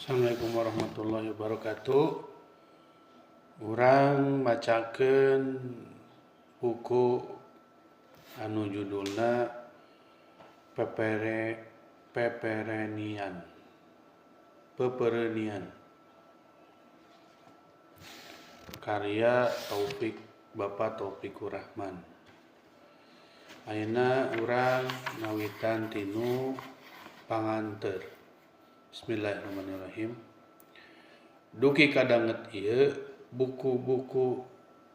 Assalamualaikum warahmatullahi wabarakatuh. Urang macakeun buku anu judulna Pepere Peperenian Peperenian karya Taufik Bapak Taufikur Rahman. Ayeuna urang ngawitan tinu panganteur. Bismillahirrahmanirrahim. Duki kadanget ieu buku-buku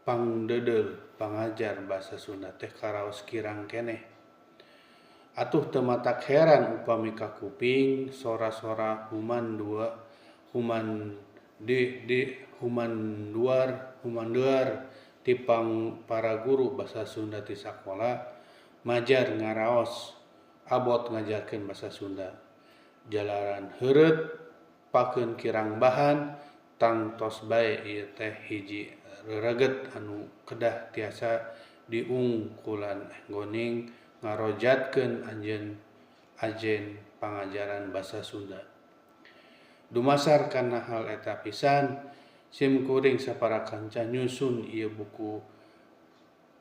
pangdeudeul pangajar basa Sunda teh karaos kirang keneh. Atuh teu matak heran upami kakuping sora-sora human dua human di di human duar human duar ti pang para guru basa Sunda ti sakola majar ngaraos abot ngajarkeun basa Sunda. Jalaran heureut pakeun kirang bahan tangtos bae ieu teh hiji rereget anu kedah tiasa diungkulan enggoning ngarojatkeun anjeun ajen pangajaran basa Sunda. Dumasar kana hal eta pisan sim kuring sapara kanca nyusun ieu buku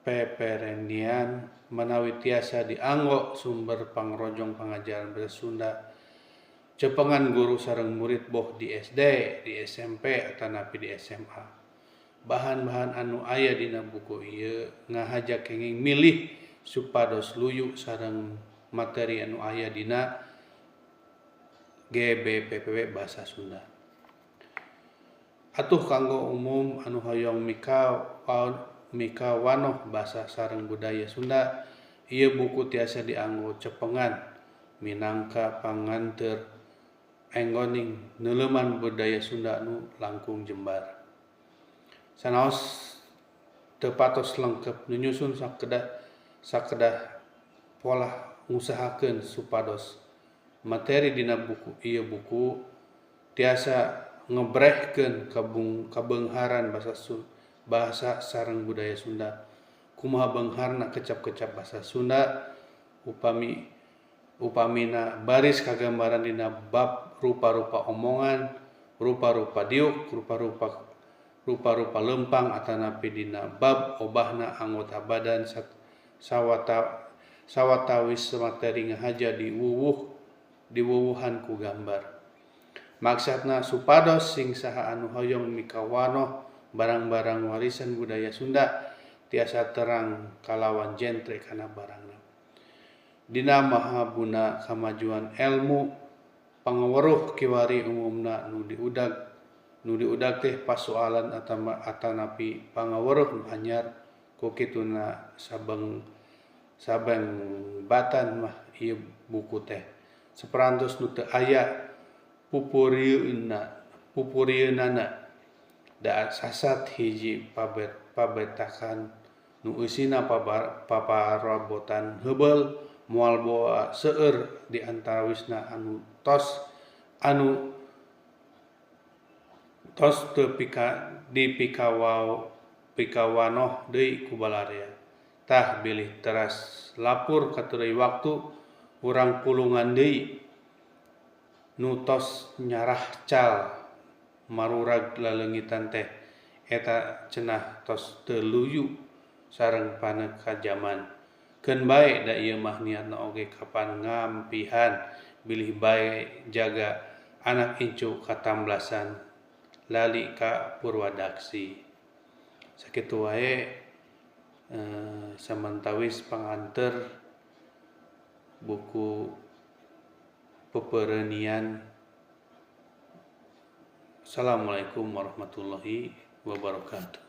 Peperenian manawi tiasa dianggo sumber pangrojong pangajaran basa Sunda cepengan guru sareng murid boh di SD, di SMP atanapi di SMA. Bahan-bahan anu aya dina buku ieu ngahaja kenging milih supados luyu sareng materi anu aya dina GBPPB Basa Sunda. Atuh kanggo umum anu hoyong mikawanoh basa sareng budaya Sunda, ieu buku tiasa dianggo cepengan minangka panganteur enggoning neuleuman budaya Sunda nu langkung jembar. Sanaos teu patos lengkep nu nyusun sakedah polah ngusahakeun supados materi dina buku ieu buku tiasa ngebrehkeun kabeungharan bahasa sareng budaya Sunda. Kumaha beungharna kecap-kecap basa Sunda upami upamina baris kagambaran dina bab rupa-rupa omongan, rupa-rupa diuk, rupa-rupa leumpang atanapi dina bab obahna anggota badan sawatawis materi ngahaja diwuwuhan ku gambar. Maksudna supados sing saha anu hoyong mikawanoh barang-barang warisan budaya Sunda tiasa terang kalawan jentre kana barangna. Dina mahabuna kamajuan elmu pangaweruh kiwari umumna nu diudag teh pasoalan atanapi pangaweruh nu anyar ku kituna sabeng batan mah ieu buku teh saparantos nu teu aya pupurieunana da sasat hiji pabetakan nu eusina paparabotan heubeul moal boa seueur di antawisna anu tos teu dipikawanoh deui ku balarea. Tah bilih teras lapur katurai waktu urang pulungan deui nu tos nyarahcal marurag laleungitan teh eta cenah tos teu luyu sareng panekajaman. Keun bae da ieu mah niatna oge kapan ngampihan bilih bae jaga anak incu katamblasan lali ka Purwadaksi. Sakitu wae samantawis panganteur buku Peperenian. Assalamualaikum warahmatullahi wabarakatuh.